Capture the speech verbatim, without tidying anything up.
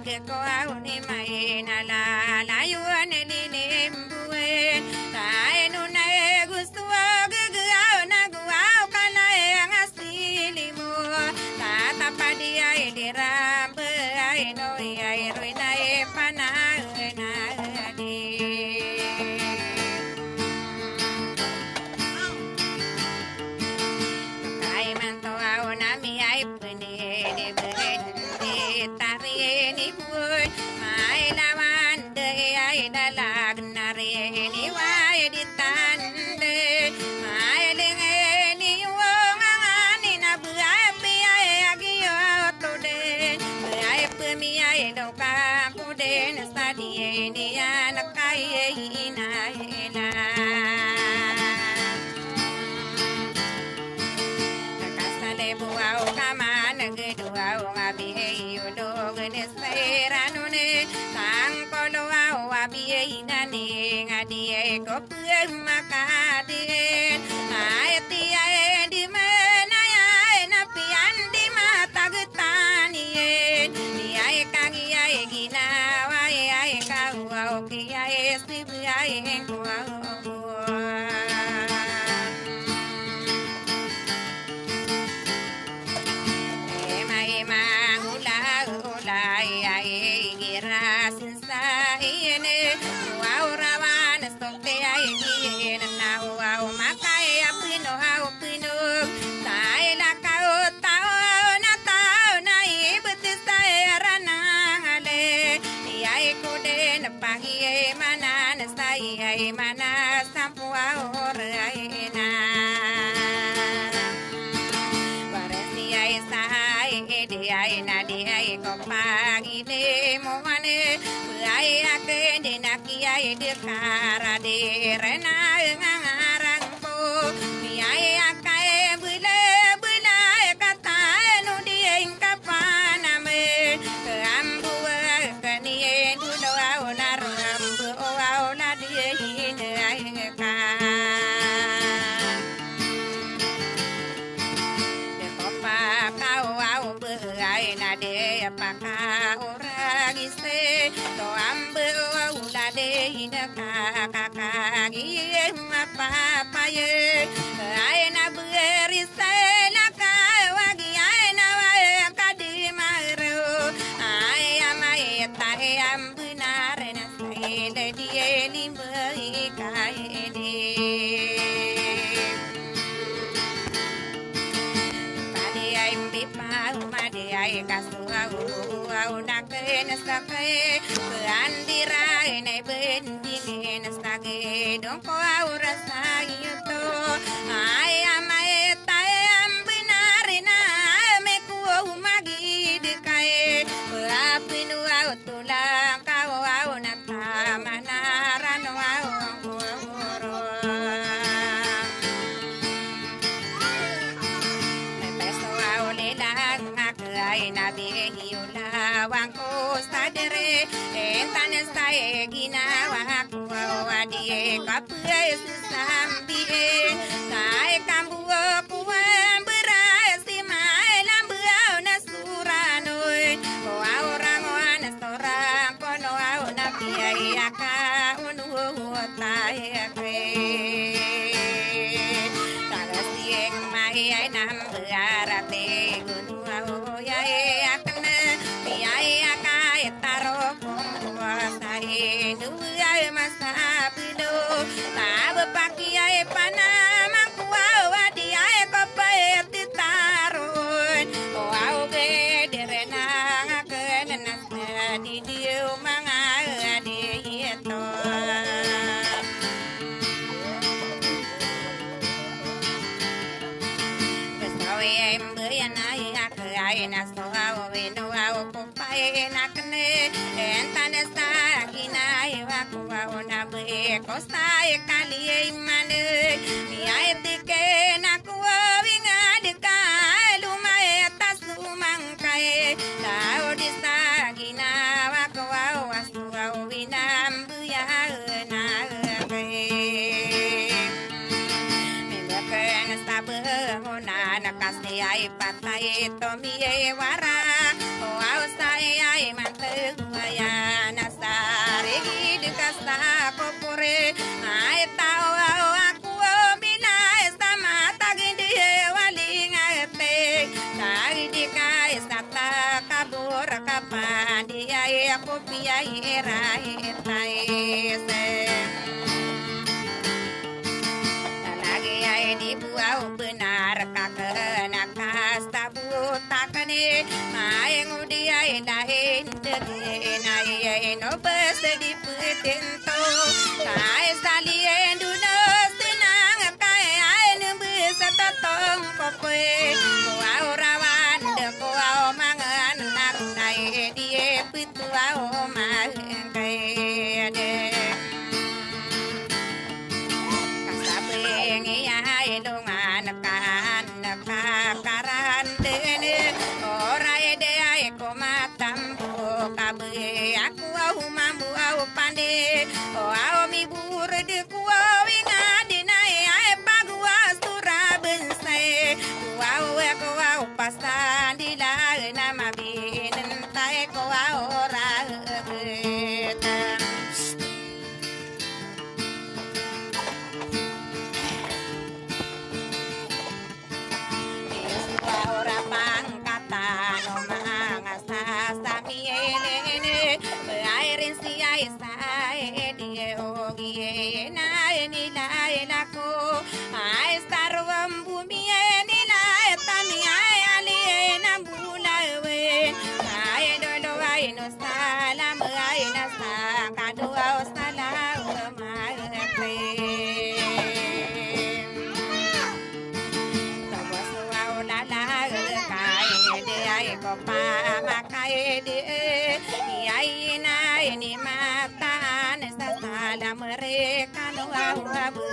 Keko aw ni maina lalayon ni nimbuen. Taino na e gusto aw gagaw na gaw ka na e ngasili mo. Tatapadi ay di rambe ay no iyay roy na e pananadi. Kaimanto aw na miyay pene di bene di tarini boy. May lawan de ay dalag na rini way di tande. May lenge ni wong angani na biyay piyay agiyo tode. Biyay pemiyay do ka koden sa di niyan kay inay. Kasale bo aw kaman gedo aw ngabi iyo dog de seranone. Tangkolo aw abi inani ngadi ko pemakadin. Ay tiya di menaya na piyan di matagtaniyen. Iyay kang iyay ginawa iyay kawaw kiyay sibiyay kawaw. Ema ema ula ula iyay gira sinsa iyene. Waw rawan Te ay di na waw makay a pino aw pino. Tay lakaw taw na taw na ibet tay ranale. Iyay ko den pagiye manan say ay manas sampo aw ray na. Warasi ay say di ay na di ay ko pagide mo ane. Ay aken di na Iyay di karadi rena ngangarang po. Iyay akay bele bele kata no di kapaname. Ambu kani dulo aw na ro ambu aw na di ay ka. Di ko pakaw aw be ay na di pakaw ragise. To ambe o ulade ina kakakagi mapapaye. Ay na beri sela kawagi ay na waya kadi maro. Ay amay tae ambe na rena sela di eli mbe ikaye di. Padi ay mbi pau madi ay kasu aw aw na Kena sake, andira ene bendingin sake, dongko aura sayo to. Ay amay tae ambinarina, ame kuo magid kae. Apinu aw tulang kao aw na tamanaran aw kuo. Peso aw lelang Ay nabi iyo lawang ko sa dere, entan sa e ginawa ko a di e kapes sambi e. Sa e kambuo ko a mbera si mael ambiaw na surano e. Ko a orang o anas orang kono aw na piyaya ka unu tae ke. Tagas iyeng maiyay nam Arate gunu aw iyay akne, iyay akay taro kong kuwasa indo iyay masa bilo. Tabe pakiyay panamang kuwaw adiyay kopay titaron. Kuwaw gederenang akne na Di diyo manga di ito. Basta wi ay mbayan ay ak ay na so aw wi no aw ko pay na kene. Entan sa kinay wa ko aw na bi ko sa ikali ay mane. Di ay tike na ko aw ingad ka lumay tas Sumangkay, taw di sa ginawa ko, aw, aso, aw, inambiya na kay. Mimbakan sa bangunan, kasi ay patay, tomiye wara, o, aw, sa ay manteg Ako pore, ay taw aw ako o bilay sa matag di wali nga ete. Tag di kay sa takabor ka pandi ay ako piyay iray taise. Talagi ay di buaw benar ka kena kasta buta kene. Maeng o di ay lain degen ay ay no bes di Ptento, kay salien dunos tinang kay ay nembes tatong kopoy. Kuaw rawan de kuaw mangan narunay di pituaw mangkay de. Kasabeng iya ilongan kan nakakaran dene. Oray de ay komat tambo kabe ako aw mambo aw pande. O aw mibur de ko aw ingadi na ay pagowas to raben say. Ko aw e ko aw pasan di laen a mabinentay ko aw raget. Ora pangkatan o manga sasamiene, bairin si ay sae di ogi na nilay lako, ay star wambu mi ay nilay tami ay ali na bulawen, ay dolo ay no salam ay na sakadoa o salam. Tobos o aw lalae kaede ay ko pamakaede, iyai na ini mataan sa salam rekano aw abu